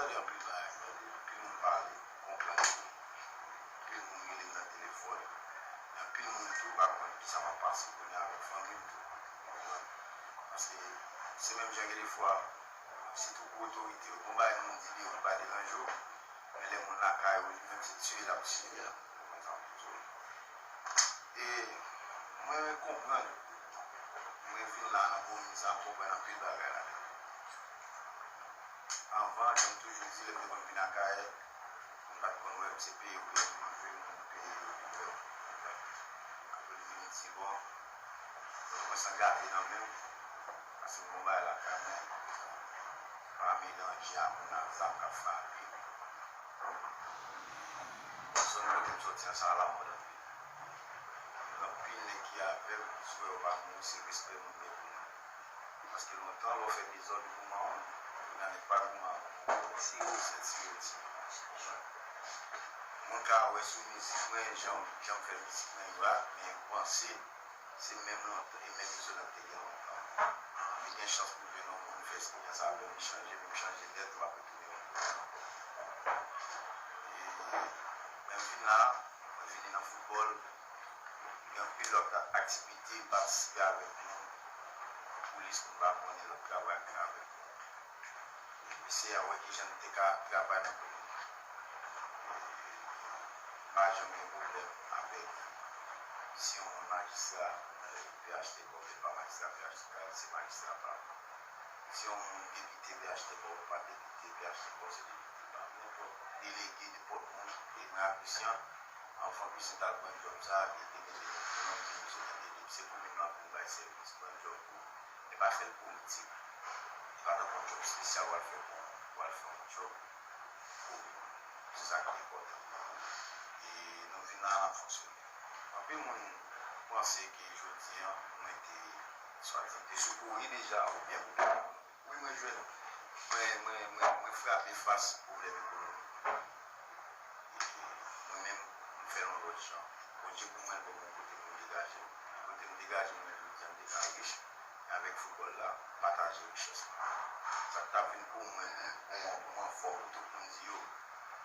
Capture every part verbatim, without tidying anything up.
Anpil bagay, anpil moun pale, konprann. Anpil moun rele m nan telefòn. Anpil moun tou pa konn kisa m ap pase kounye a avèk fanmi m tou. Konprann? Paske se menm jan gen de fwa, sitou pou otorite yo, gon bagay moun di deyò ki pa deranje w, men lè moun lakay ou, li menm se tiye l ap tiye a. Ou konprann sa m di w? E mwen konprann, mwen vin la nan komin sa, m konprann anpil bagay ladan. Anvan, jan m toujou di, lè m te konn vin Akayè, moun pa t konn wè m, se peye w ye pou m jwe, moun peye yo vin wè m. Apre m vin di, bon, mwen san gate nan men m, paske m gon bagay lakay mwen, pa melanje a moun ak zam k ap frape. Zòn kote m sòti an, sa lamòd anpil. Gen anpil nèg ki avè m, si w wè yo pa mouri, se respè moun gen pou mwen. Paske lontan, lè w fè dezòd, ou goumen, kounye a nèg pa goumen avè w. Se yo, se ti yo, ti yo. Moun ka wè sou mizik mwen, jan, jan m fè mizik mwen yo a, men yo panse se menm lontan, e menm mizik yo te gen lontan. Li gen chans pou jwenn yon moun fè eksperyans avè m, li chanje, men m chanje nèt, m ap retounen yon moun ankò. E lè m vin la, mwen vini nan foutbòl, gen anpil lòt aktivite, m patisipe avèk moun, pou lis moun pa konnen lòt travay m fè avèk moun. Eseye a wè kijan n te ka travay nan komin. M pa janm gen pwoblèm avèk si yon moun majistra, eh, P H T K, oubyen pa majistra P H T K, se majistra pa m. Si yon moun depite P H T K, ou pa depite P H T K, se depite pa m. Nenpòt delege, nenpòt moun, e mwen ak Christian, anvan Christian t al pran djòb sa, li te mete nou pou nou, li di misye tande li, se komin nan pou bay sèvis, pran djòb pou E pa fè l politik. E pa tankou yon djòb espesyal w al fè pou, w al fè yon djòb pou komin. Se sa ki enpòtan. E nou vin la, n ap fonksyone. Anpil moun panse ke jodi a, mwen te swadizan, te sou kouri deja, oubyen pou wi, mwen jwenn, mwen, mwen, mwen, mwen frape fas pwoblèm ekonomik. Epi, mwen menm, m fè l yon lòt jan. Bondye pou mwen, l ban mwen kote pou m degaje m. Kote m degaje m, mwen, jodi a, m te ka rich. E avèk foutbòl la, m pataje richès la. Sa k t ap vin pou mwen, pou mwen, pou mwen fò, pou tout moun di yo,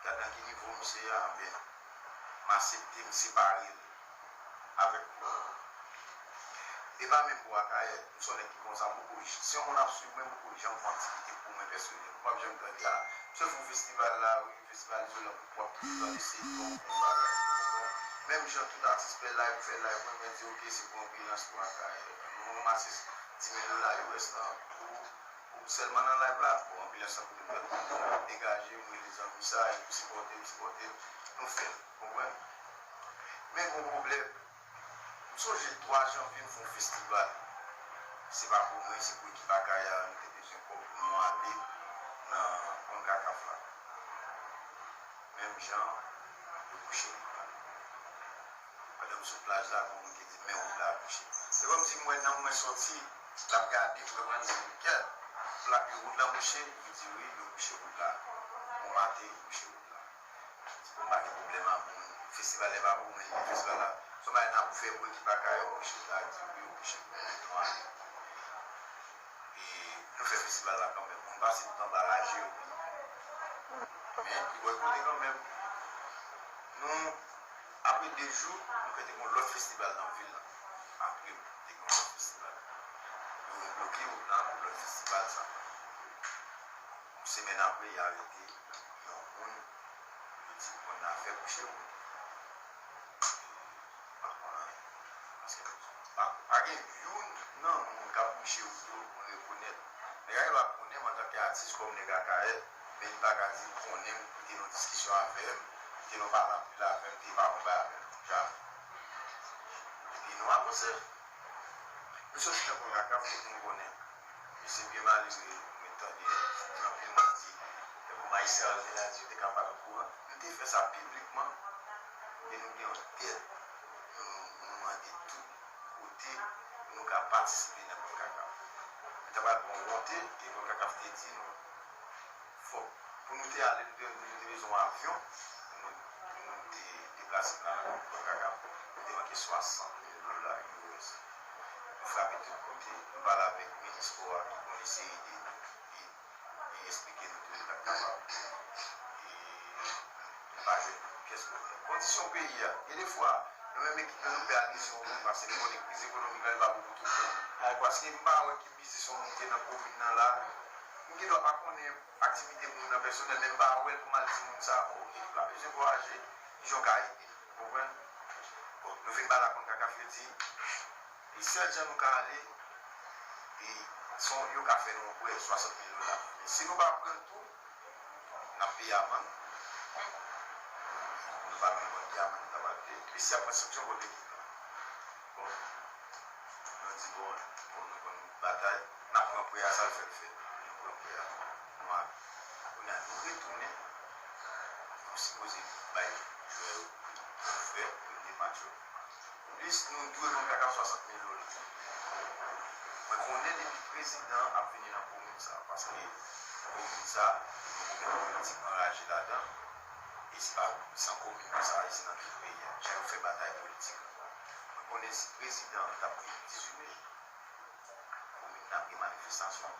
gad nan ki nivo misye a, men, m aksepte, m separe l avèk mwen. E pa menm pou Akayè, m se yon nèg ki konsa, m poko, si yon moun ap swiv mwen, m poko janm fè aktivite pou mwen pèsonèl. Ou p ap janm tande a, misye fè yon festival la, wi, festival Izolan pou w ap toujou tande se yon bon bagay. Menm jan tout atis fè live, fè live, mwen, mwen di, oke, se pou anbilans pou Akayè. Nou ranmase dis mil dola U S lan pou, pou sèlman nan live la, bon, anbilans lan pou tout lòt moun, m degaje, m rele zanmi sa, e pou sipòte m, sipòte m, nou fè l, konprann? Men gon pwoblèm, M sonje twa janvye m fè yon festival. Se pa pou mwen, se pou ekip Akayè a, nou te bezwen kòb pou nou ale nan Konkakaf la. Menm jan, yo kouche wout la. Pandan m sou plaj la, gon moun ki di, men wout la kouche. Se kòmsi m wè nanm mwen soti, l ap gade m, kòman di, kèt, plak yo wout la mouche, yo di wi, yo kouche wout la. Bon maten, yo kouche wout la. Bon, m pa gen pwoblèm ak moun. Festival la pa pou mwen, festival la. Se yon bagay n ap fè pou ekip Akayè, yo kouche ta di wi, yo kouche pou mwen, nou ale. E nou fè festival la kanmenm. Moun pase tout anba raje yo. Men, li bòykote kanmenm. Nou, apre de jou, nou fè te gen yon lòt festival nan vil la. Apre, te gen yon lòt festival. Yo bloke wout la pou lòt festival sa. Yon semèn apre, y arete yon moun, yo di konn afè kouche moun. Pa konn anyen. Paske pa, pa gen youn nan moun k ap kouche moun yo mwen rekonèt. Nèg la gen dwa konnen m antanke atis kòm nèg Akayè, men li pa ka di l konnen m, li te nan diskisyon avè m, li te nan pale anpil avè m, li te pa konn bay avè m. Jamè. Epi nou avanse. Nou soti nan Konkakaf, tout moun konnen. E se byen malere, mwen tande anpil moun di, tankou majistra yo te la di yo te ka pa okouran. Nou te fè sa piblikman, e nou gen yon dèt. Nou, nou mande tout kote pou nou ka patisipe nan Konkakaf. Men ta pral gon wonte, e Konkakaf te di nou, fòk, pou nou te ale, nou te, nou te bezwen yon avyon pou nou, pou nou te deplase nan Konkakaf. Nou te manke swasant mil dola U S. Nou frape tout kote. Nou pale avèk minis spò a ki konn eseye ede nou. E, e Li eksplike nou tou li pa t kapab. E nou pa jwenn pyès pwoblèm. Kondisyon peyi a, gen de fwa, nou menm ekip nou, nou pè al mizye yon moun, paske nou konnen kriz ekonomik la, li pa bon pou tout moun. Paske m pa wè ki biznis yon moun gen nan komin nan la. M gen dwa pa konnen aktivite moun nan pèsonèl, men m pa wè l pou m al di moun sa, o, ekip la bezwen voyaje, kijan w ka ede. Ou konprann? Bon, nou vin ba la konn kaka fè di, e sèl jan nou ka ale, e se yon, yo ka fè nou yon prè swasant mil dola. Men si nou pa pran l tou, n ap peye amann. Nou pa menm konn ki amann nou ta pral peye. Epi si y ap pran sanksyon kont ekip la. Bon, nou di, bon, bon, nou konn batay, n ap pran prè a, sa l fè l fè. Nou pran prè a, nou ale. Kounye a, nou retounen, nou sipoze bay jwè yo frè pou yo te match yo. Plis nou dwe konn kaka swasant mil dola. Mwen konnen depi prezidan an ap vini nan komin sa, paske komin sa, gen pwoblèm politik anraje ladan, e se pa san komin konsa, e se nan tout peyi a, jan yo fè batay politik. Mwen konnen si prezidan an t ap vini dizuit me, komin nan ap gen manifestasyon.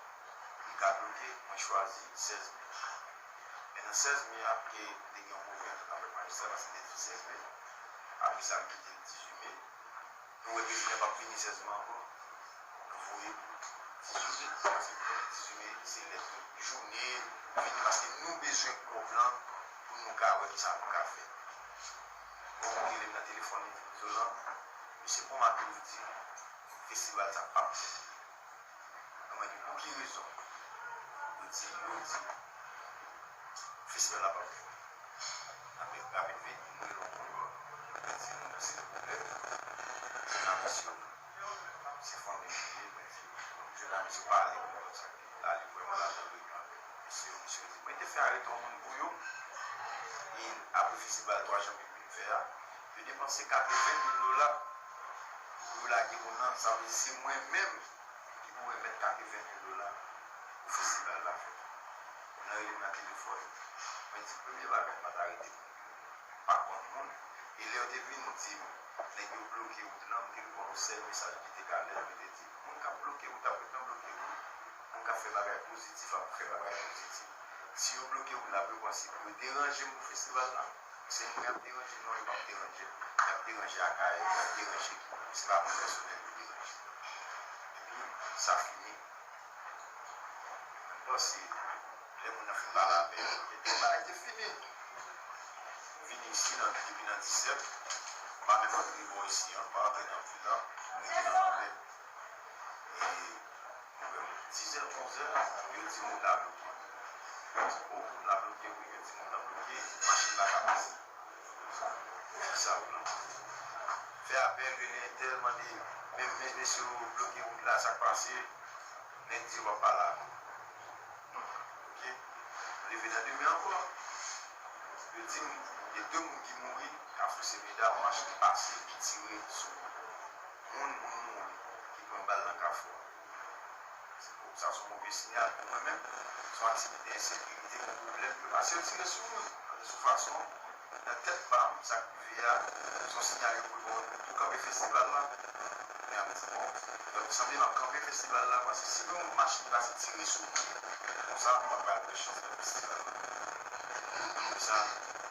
Li ka bloke, mwen chwazi sèz me. Men nan sèz me, apre m te gen yon move antant avèk majistra, paske m te di sèz me. Apre sa, m kite l dizuit me. Nou wè prezidan p ap vini sèz me ankò. Nou voye pou dizuit me, paske nou konnen dizuit me, se lè tout jounen vini, paske nou bezwen kòb lan pou nou ka wè kisa nou ka fè. Bon, moun rele m nan telefòn, li di m, Zolan, misye Bonmato di festival sa p ap fèt. Mwen mande pou ki rezon. Yo di, yo di, festival la p ap fèt. Apre, rapid vit, mwen rele yon moun, mwen di, moun nan se pwoblèm, jounalisyon, se fanmi m li ye, mwen di, jounalisyon pale pou mwen sa ki la, li vrèman la pou li anpil. Misye, misye di, mwen te fè arete yon moun pou yo, e apre festival twa janvye m vin fè a, yo depanse katreven mil dola pou yo lage moun nan, sa vle di se mwen menm ki pou remèt katreven mil dola pou festival la fèt. Moun nan rele m nan telefòn. Mwen di premye bagay, m pa ta rete moun yo. M pa konn moun. E lè yo te vin di m, nèg yo bloke wout lan, m te reponn yon sèl mesaj ki te ka lè, mwen te di, moun k ap bloke wout ap ret nan bloke wout. Moun k ap fè bagay pozitif ap fè bagay pozitif. Si yo bloke wout la pou yo panse pou yo deranje m pou festival la, se mwen y ap deranje, non, yo p ap deranje m. Y ap deranje Akayè, y ap deranje ekip. Se pa mwen pèsonèl yo deranje. Epi, sa fini. Mwen panse, lè moun nan fin pale avè m, bagay te fini. M vin isi nan, depi nan disèt, m pa menm antre bò isi an, m pa antre nan vil la, m rete nan lanmè. E, dizè, onzè, yo di wout la bloke. Yo di, o, wout la bloke, wi, yo di wout la bloke, machin pa ka pase. Sa w lan. Fè apèl, rele entèl, mande, men, men, mesye yo bloke wout la, sa k pase? Nèg di yo p ap pale avè m. Oke. M leve nan demen ankò. Yo di m, gen de moun ki mouri, Kafou Semeda, yon machin pase, ki tire sou moun, moun mouri, ki pran bal nan Kafou a. Sa se yon move siyal pou mwen menm. Se yon aktivite ensekirite, gen pwoblèm. Yo pase yo tire sou moun. Tande sou fason, nan tèt pa m, sa k rive a, se yon siyal yo voye ban mwen pou tou kanpe festival la. Men ap di, bon, donk, sanble m ap kanpe festival la, paske si yon machin pase tire sou moun, konsa, m pa pral gen chans nan festival la. Apre sa,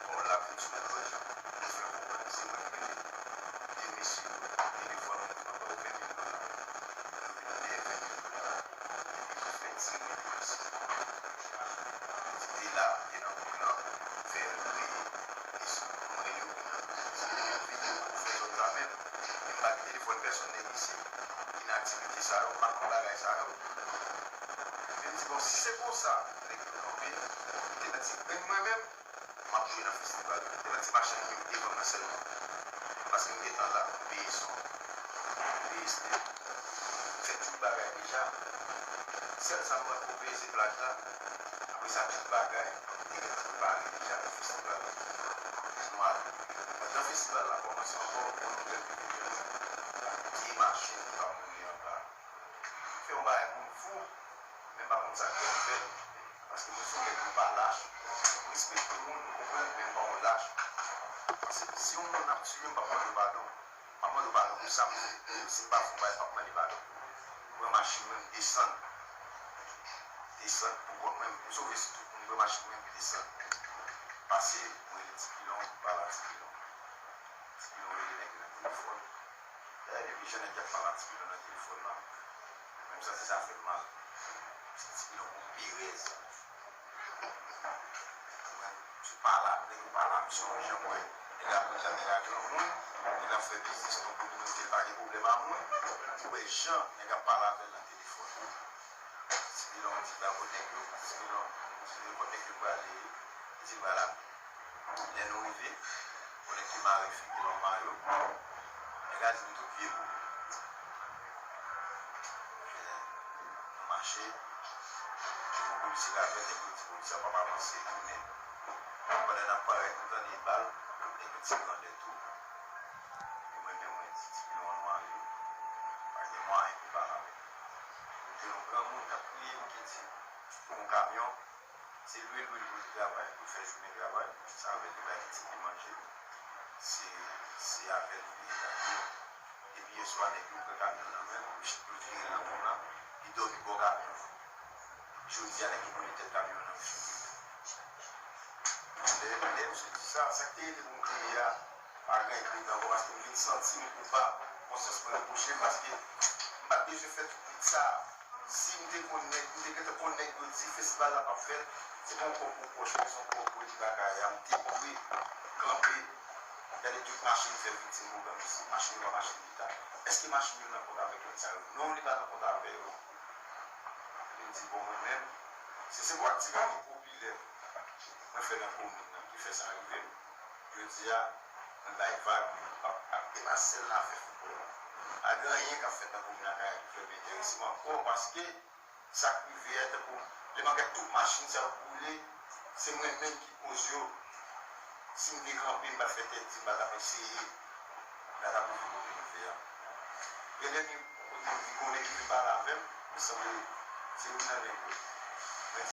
bon, l ap vin sou mwen lòt jan. Nou fè konprann se mwen ki rele de mesye yo, telefòn, mwen di, papa, ven mil dola. Yo vin dèyè ven mil dola. Epi yo fè tire depi isi. Yo di de la, yo nan wout lan, fè l rele. E si mwen rele yo, yo di, yo vini, yo fè zòt la menm. Men m pa gen telefòn pèsonn nèg isi ki nan aktivite sa yo, m pa konn bagay sa yo. Men m di, bon, si se konsa, nèg yo kanpe, kite nan ti grenn mwen menm, m ap jwe nan festival yo. Kite nan ti machann yo devan mwen sèlman. Paske m gentan la, m peye son, m peye stèk, m fè tout bagay deja. Sèl sa m manke peye se plaj la. Apre sa, tout bagay te gentan prepare deja pou festival la. Nou ale. Pandan festival la kòmanse ankò, yon nouvèl ki vin jwenn mwen. Pye machin pa mouri anba. Fè yon bagay moun fou, men m pa konn sa k fè m fè l. Paske mwen se yon nèg mwen pa lach. Mwen respekte moun, ou konprann, men m pa yon lach. Paske si yon moun ap tiye m, m p ap mande l padon. M ap mande w padon pou sa m fè. Si m pa fè yon bagay, m ap mande padon. Mwen pran machin mwen, m desann. Desann pou kont mwen, m sove sitou pou m pran machin mwen, m desann. Pase, mwen rele Ti Pilon, m pale a Ti Pilon. Ti Pilon rele nèg yo nan telefòn. Dayè, depi jan nèg yo ap pale a Ti Pilon nan telefòn nan, mwen, m santi sa fè m mal. Ti Pilon gon perèz. Mwen, m sou pale a, nèg yo pale a misye yon jan mwen. Nèg la pran jan nèg la granmoun, nèg la fè biznis nan kominote, pa gen pwoblèm a mwen. Ou wè jan nèg ap pale avè l nan telefòn. Ti Pilon di l ba kot nèg yo, Ti Pilon di l kot nèg yo prale, li di l prale avè l. Lè nou rive, konnen ki mare figi l an mayo, nèg la di nou tout pye pou. Ebyen, nou mache, nou polisye k avè nèg yo di polisye a p ap avanse tounen. Pandan n ap parèt, nou tande bal, nèg yo tire anlè tou. Epi mwen menm, mwen di, Ti Pilon an mayo, pa gen mwayen pou pale avè l. Epi yon granmoun k ap kriye, m ki di, yon kamyon, se lwe, lwe, lwe travay, pou fè jounen travay, se avè l li bay pitit li manje, se, se avè l li peye kay yo. Epi yèswa, nèg yo pran kamyon nan men l, yo vire l nan kòb la, li dòmi bò kamyon an. Jodi a, nèg yo boule tèt kamyon an nan figi l. Lè, lè misye di sa, sa k te rete pou m kriye a, pa gen anyen k rete ankò, paske m vin santi m koupab, konsyans mwen repwoche m, paske m pa t bezwen fè tout lit sa a. Si m te konn nèg, m te gentan konn nèg yo di festival la p ap fèt, se pa yon kòb pou pòch mwen, se yon kòb pou ede bagay la. M te dwe kanpe, gade tout machin fè viktim pou gang isit, machin yo pa mache pita. Èske machin yo nan kont avèk nèg sa yo? Non, li pa nan kont avè yo. Li di, bon, mwen menm, se, se pou aktivite popilè mwen fè nan komin nan ki fè sa rive m. Jodi a, mwen bay vag, ap, ap, e pa sèl afè foutbòl la. Pa gen anyen k ap fèt nan komin Akayè ki fè m enterese m ankò, paske sa k rive a, tankou lè m ap gade tout machin sa yo boule, se mwen menm ki koz yo. Si m te kanpe, m pa t fè tèt di, m pa t ap eseye, m pa t ap rive kote m rive a. Gen lè gen kote m vin konnen ki vin pale avè m, men sanble se youn nan nèg yo.